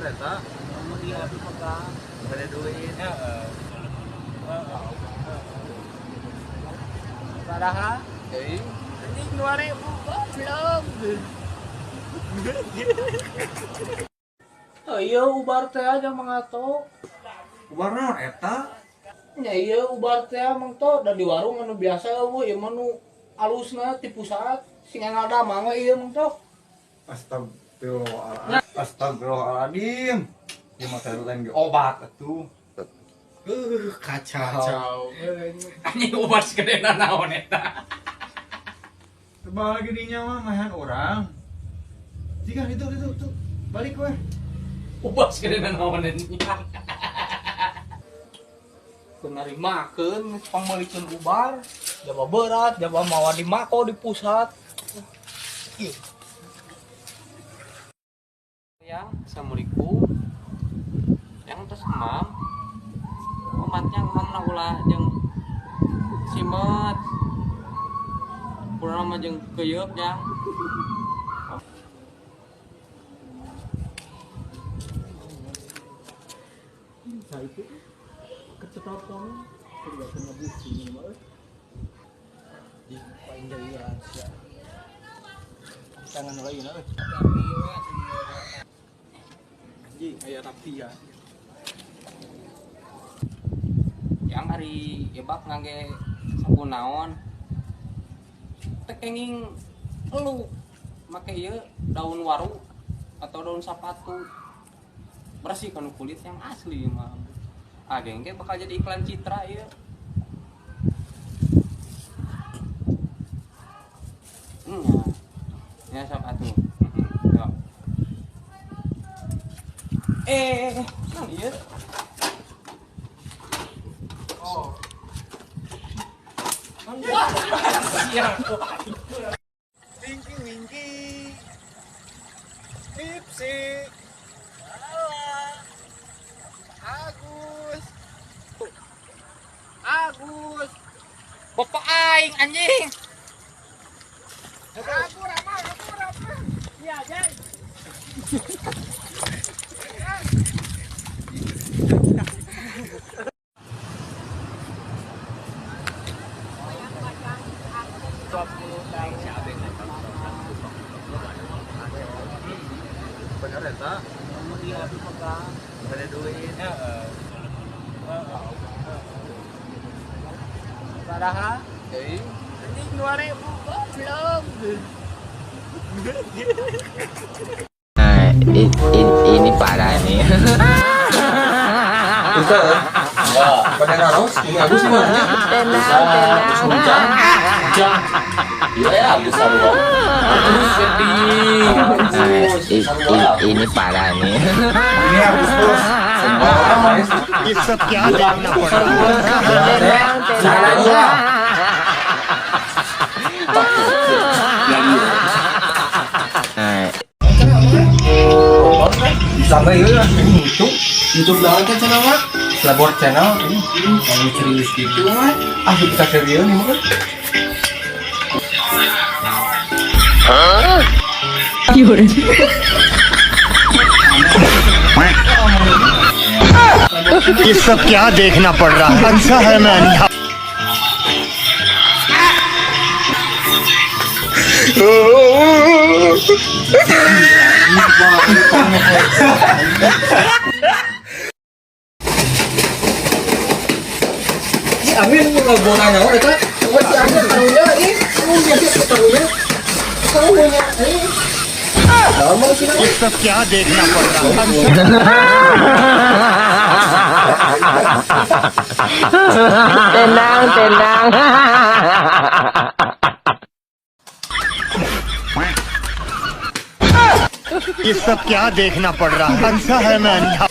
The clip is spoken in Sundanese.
Eta. Iya, abdi pegang. Ada duit. Heeh. Padahal Deui. anjing 2000 goblok. Oh iya ubar teh aja mangato. Ubar naon eta? Nya iya ubar teh mang to da di warung anu biasa eueuh ieu mah nu alusna ti pusat sing ada mah ieu mang to. Astagfirullahaladzim. Astagfirullahaladzim. Ieu mah teh lain ge obat atuh. Kacau. Anjing ubar segede naon eta. Tebal lagi dinya mah mahan orang. Jika itu tuh balik weh. Ubar segede naon eta. Narimakeun pangmeulikeun ubar, jaba berat, jaba mawa di mako di pusat. Ieu. Ya, assalamualaikum. Yang terus emam. Omatnya emamna ulah jeung simet. Purna mah jeung keuyeub jang. Nah itu kecetot kamu tidak kena busi ini mah euy. Di paling jauh rahasia. Tangan lain euy. Anjing aya rapi ya. Yang hari ebak ngangge sabun naon. Teh kenging elu make ieu daun waru atau daun sapatu. Bersih kan kulit yang asli mah. Ah geng ge bakal jadi iklan Citra ieu. Ya sok atuh. Heeh. Nah ieu. Oh. Siap. Winky winky. Tipsy. Agus. Agus. Bapak aing anjing. Aku Rama, aku Rama. Iya, Jay. Bener eta. Iya, abdi pegang. Ada duit. Heeh. Padahal Deui. anjing 2000 goblok. Nah, ini parah nih. Bisa. Pada naros, ini Agus mah nya. Tenang, tenang. Iya ya Agus sarua. Agus sedih. Nah, ini parah nih. Ini Agus terus. ये सब क्या देखना पड़ रहा है? Tenang, tenang. Nah, Sampai ieu lah YouTube. YouTube naon kan channel mah? Labor channel ini yang serius gitu mah. Ah, bisa serius nih mah. ये सब क्या देखना पड़ रहा है? अच्छा है मैं अंधा। Si Amin ngobrol naon eta? Oh, si Amin karunya ieu. Oh, karunya. Karunya ieu. Naon mah sih? ये सब क्या देखना पड़ रहा है? Tenang, tenang. ये सब क्या देखना पड़ रहा है? अच्छा है मैं अंधा।